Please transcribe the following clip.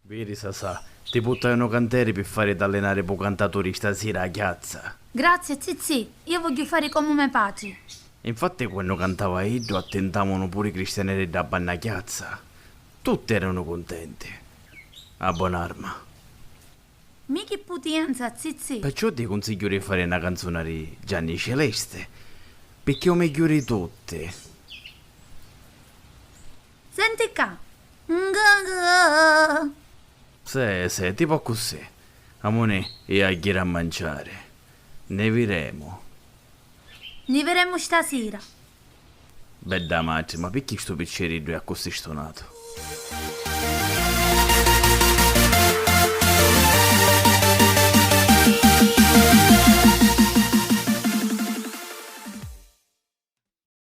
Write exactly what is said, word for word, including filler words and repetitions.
Viri, Sasà, ti puttai un canteri pi fari t'allinari p'u cantaturi stasira a chiazza. Grazie, zizì, io vogghiu fari comu me patri. Infatti, quannu cantava iddu, attintamunu puru i cristianeri dda banna chiazza. Tutti eranu cuntenti. A bon'arma. Mi chi putienza, zizì! Perciò ti cunsigghiu di fari na canzuna di Gianni Celeste, picchì è u megghiu di tutti. Senti ccà! Nga nga! Sì, sì, tipo accussì. Amunì, io a ghiri a manciari. Ne viremu. Ni viremu stasira. Bedda matri, ma picchì stu picciriddu è accussì stunatu?